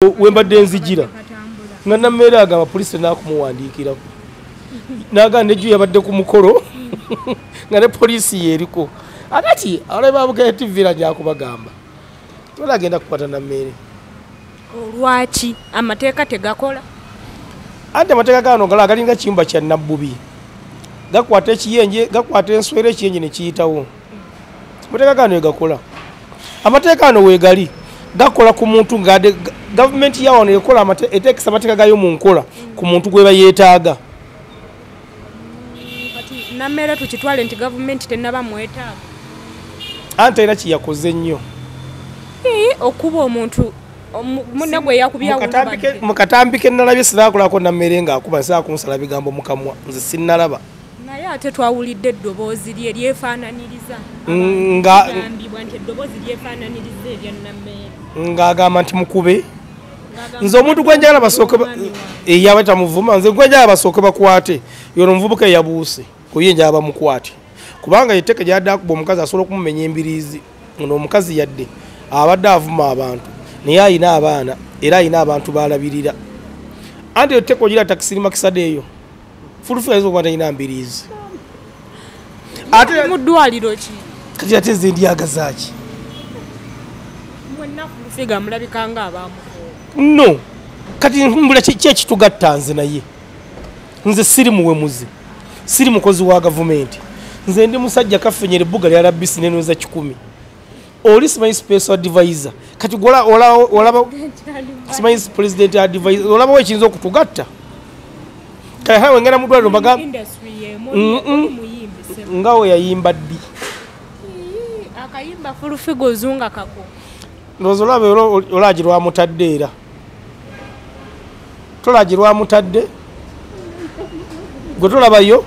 Wembadde nzijira nga Nammeere agamba poliisi n'akumuwandiikirako n'agamba nejju yabadde ku mukolo nga ne poliisi yeeriko. Akati abalabi ba Bukedde TV era njakubagamba tewali agenda kukwata Nammeere. Olwaki amateeka tegakola? Anti amateeka gano gala galinga kiyumba kya Nabbubi, gakwata ekiyenje, gakwata enswera, ekiyenje ne kiyitawo. Amateeka gano wegakola, amateeka gano wegali gakola ku muntu nga gavumenti ya wano ekola eteekesa amateeka gayo mu nkola ku muntu gwe bayeetaaga. Kati Nammeere tukitwale nti gavumenti tennaba mwetaaga? Anti era kiyakoze nnyo okuba omuntu munne gwe yakubya. Mu katambi ke nnalabye sinaakolako Nammeere ng'akuba, nsobola kumusala bigambo mu kamwa, nze sinnalaba. Naye ate twawulidde eddoboozi lye lyefaananiriza, gambibwa nti eddoboozi lyefaananiriza erya Nammeere ng'agamba nti mukube. Nze omuntu gwe njagala basooke eyaba tamuvuma, nze gwe njagala basooke bakwate yono omuvubuka eyabuuse, oye njagala bamukwate kubanga etteeka gyadde akuba omukazi asobola okumumenya embiriizi. Ono omukazi yadde abadde avuma abantu naye ayina abaana era ayina abantu balabirira. Anti etteeka ogira takisiri makisade eyo fulufu ayinza okuba talina mbiriizi. Ate mu ddwaliro ki? Kati ate nze ndyagazaaki? Mwenna Fulufiga mulabika nga abamukoowa. No, kati mbula ki ekitugatta nze naye? Nze siri muwemuzi, siri mukozi wa gavumenti, nze ndi musajja kafenyera ebbuga lya RBC nenweza 10. Oli simanyi special advisor, kati olaba simanyi president advisor, olabawo ekiyinza okutugatta? Kale hawe ngenda mu ddwaliro mbaga nga we yayimba ddi akayimba Fulufiga ozunga kako. Ndowooza olaba olagi lwamutadde, era tolagi lwamutadde gwe tolabayo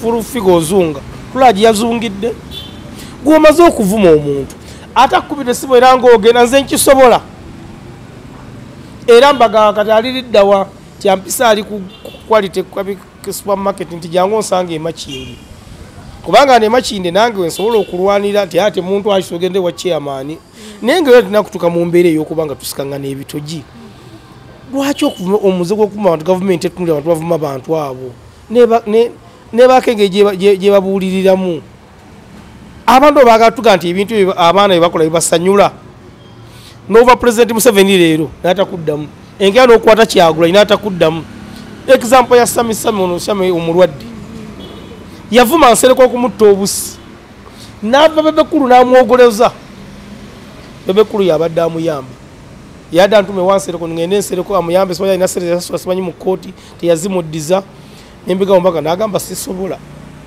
Fulufiga ozunga tulagi yazungidde. Gw'omaze okuvuma omuntu ate akukubira essimu era ng'ogenda, nze nkisobola era mbagamba kati aliriddawa kyampisa ali ku quality supermarket nti jangu onsanga emakindi, kubanga nemakindi nange wensobola okulwanira nti ate muntu akisogende wa chairman, naye nga tulina kutuuka mu mbeera ey'okuba nga tusikangana ebitogi. Lwaki omuze gw'okuvuma abantu gavumenti etunulira abantu bavuma abantu abo nebaako engeri gye babuuliriramu abantu baagala tuga nti ebintu abaana bye bakola bibasanyula. Nova President Museveni leero n'atakuddamu, enkeera n'okukwata Kyagulanyi n'atakuddamu. Example ya Sami Sami, ono Sami omulwadde yavuma Nsereko okumutta obusi, n'ava Bebekulu n'amwogoleza. Bebekulu yabadde amuyamba, yadde antume wa Nsereko ngende Nsereko amuyambe, simanyi alina ssente yasasula simanyi mu kkooti teyazimuddiza, nembigawo mpaka n'agamba sisobola,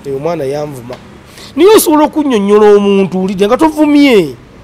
eyo omwana yanvuma. Naye osobola okunnyonnyola omuntu ulidde nga tovumye.